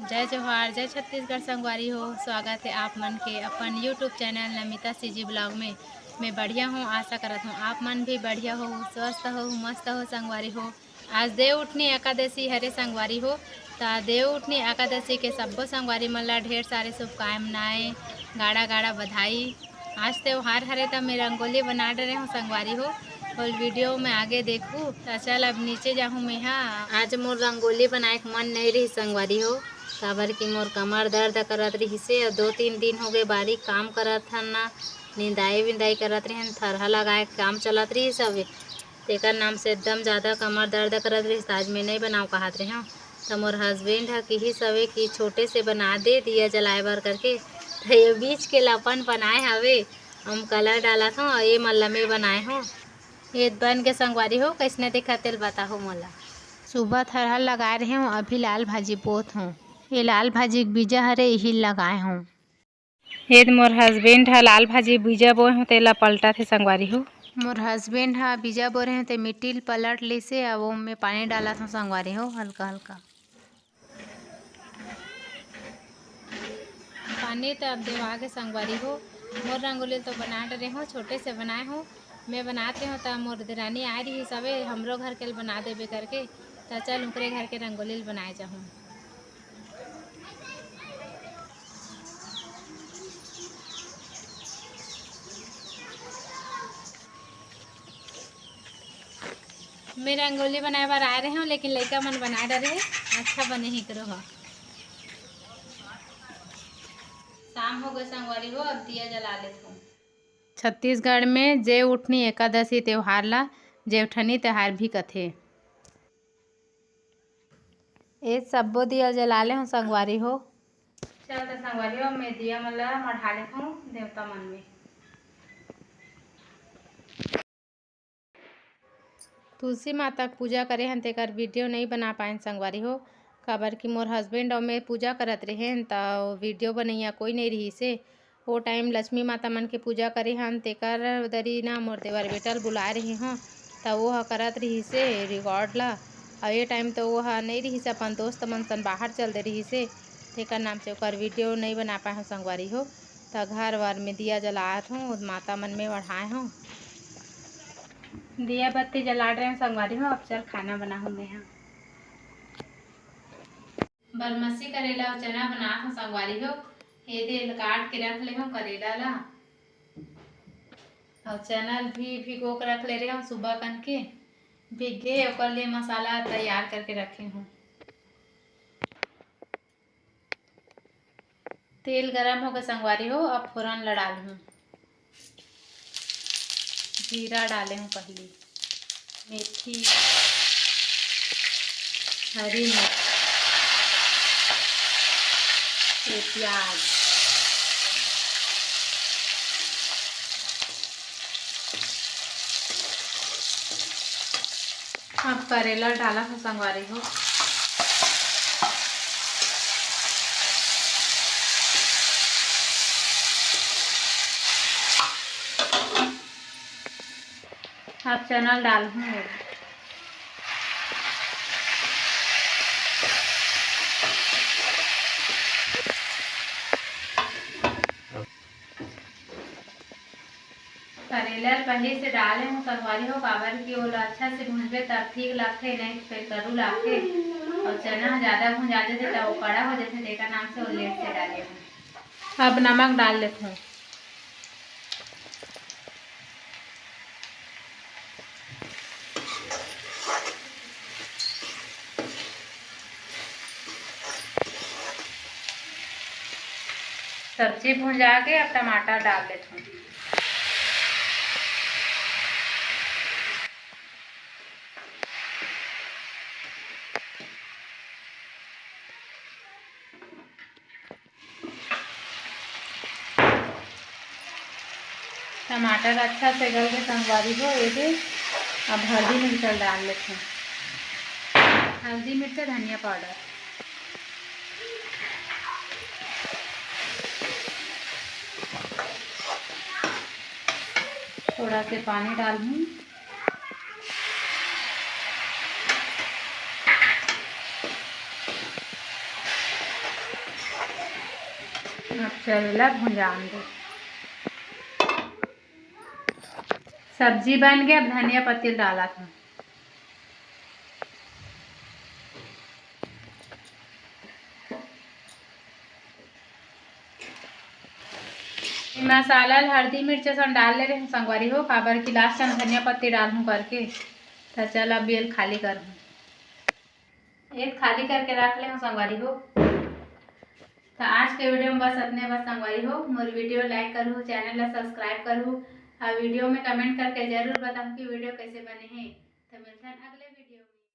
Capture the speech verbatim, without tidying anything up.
जय जोहार, जय छत्तीसगढ़ संगवारी हो। स्वागत है आप मन के अपन YouTube channel Namita CG blog में। मैं बढ़िया हूँ, आशा करत हूँ आप मन भी बढ़िया हो, स्वस्थ हो, मस्त हो संगवारी हो। आज देवउठनी एकादशी हरे संगवारी हो, त देवउठनी एकादशी के सब्बो संगवारी मन ला ढेर सारे शुभकामनाएं, गाड़ा गाड़ा बधाई। आज त्योहार हरे त मैं रंगोली बना डरे हूँ संगवारी हो, और वीडियो में आगे देखू। त चल अब नीचे जाहूँ मैं हा। आज मोर रंगोली बनाए के मन नहीं रही संगवारी हो, काबर कि मोर कमर दर्द करत रहिसे, और दो तीन दिन हो गए बारी काम करत हन ना, निंदाई विंदाई करत रहिन, थरहा लगाए के काम चलत रहिस हवे, तेकर नाम से एकदम ज़्यादा कमर दर्द करत रहिस, त आज मैं नहीं बनाओ कहत रहे हूँ। त मोर हस्बैंड ह किहिस हवे कि छोटे से बना दे दिया जलाए बर करके, त ये बीच के ल अपन बनाए हवे, हम कलर डालत हूँ, और ये मन ल मैं बनाए हूँ। ये बन के संगवारी हो, कैसने दिखत तेल बताहो मोला। सुबह थरहा लगाए रहे हूँ, अभी लाल भाजी बोत हूँ। ये लाल भाजी के बीजा हरे, यही लगाए हूँ। ये मोर हस्बैंड ह लाल भाजी बीजा बोए हूँ, तेला पलटा थे संगवारी हो। मोर हस्बैंड ह बीजा बोए रहे हूँ, ते मिट्टी ल पलट लेसे, अब ओमे पानी डालत हूँ संगवारी हो, हल्का हल्का। पानी त अब देवा के संगवारी हो। मोर रंगोली तो बना डरे हूँ, छोटे से बनाए हूँ। मैं बनाते हूँ त मोर देरानी आए रही सबे, हमरो घर के ल बना देबे करके, त चल उनकरे घर के रंगोली ल बनाए जाहूँ। मैं रंगोली बनाए बर आए रहे हूँ, लेकिन लइका मन बना डरे हे। अच्छा बने हे करो हो। शाम हो गए संगवारी हो, अब दिया जला लेत हूँ। छत्तीसगढ़ में जेवउठनी एकादशी त्योहार ला जेवठनी त्योहार भी कथे। ए सब्बो दिया जला ले हूँ संगवारी हो। चल त संगवारी हो, मैं दिया मन ला मढ़ा लेत हूँ देवता मन में। तुलसी माता के पूजा करे हन, तेकर वीडियो नइ बना पाएन संगवारी हो, काबर कि मोर हस्बैंड अउ मैं पूजा करत रहेन, त वीडियो बनइया कोई नइ रिहिस हे। ओ टाइम लक्ष्मी माता मन के पूजा करे हन, तेकर दरी ना मोर देवर बेटा ल बुलाए रहे हं, त वो ह करत रिहिस हे रिकॉर्ड ला। अउ ए टाइम तो वो ह नइ रिहिस, अपन दोस्त मन सन बाहर चल दे रिहिस हे, तेकर नाम से ओकर वीडियो नइ बना पाए हंव संगवारी हो। त घर वर में दिया जलात हूँ, माता मन में बढ़ाए हूँ। दिया बत्ती जला रहे हूँ संगवारी हो, अब चल खाना बनाहूँ मैं हा। बरमसी करेला अउ चना बनात हूँ संगवारी हो। ये दे ल काट के रख ले हूँ करेला ला, अउ चना ल भी भिगो के रख ले रहे हूँ सुबह कन के। भीग गे, ओकर लिए मसाला तैयार करके रखे हूँ। तेल गरम होगे संगवारी हो, अब फोरन ला डालहूँ। जीरा डाले हूँ पहली, मेथी, हरी मिर्च, ये प्याज। अब करेला डाला हूँ संगवारी हो। अब चना डाल हूँ। करेला ल पहिली से डाले हूँ संगवारी हो, काबर कि ओला अच्छा से भूंजबे तब ठीक लागथे, नहीं तो फिर करू लागथे। अउ चना ह ज्यादा भुंजा देथे त ओ कड़ा हो जाथे, तेकर नाम से ओ लेट से डाले हूँ। अब नमक डाल लेथूँ। सब्जी भुंजा के अब टमाटर डाल देथन। टमाटर अच्छा से गल के संगवारी हो, ये दे अब हल्दी मिर्चा डाल लेथन। हल्दी मिर्चा धनिया पाउडर। थोड़ा से पानी डालहूँ। अब चल ला भुंजान दे। सब्जी बन गया, अब धनिया पत्ती डालत हूँ। मसाला ल हल्दी मिर्च सन डाल ले रहे हूँ संगवारी हो, काबर कि लास्ट टाइम धनिया पत्ती डालहूँ करके। तो चल अब ये खाली करहूँ, ये खाली करके रख ले हूँ संगवारी हो। तो आज के वीडियो में बस इतने बस संगवारी हो। मोर वीडियो लाइक करू, चैनल ला सब्सक्राइब करू और वीडियो में कमेंट करके जरूर बताऊँ कि वीडियो कैसे बने हैं। तो मिलते हैं अगले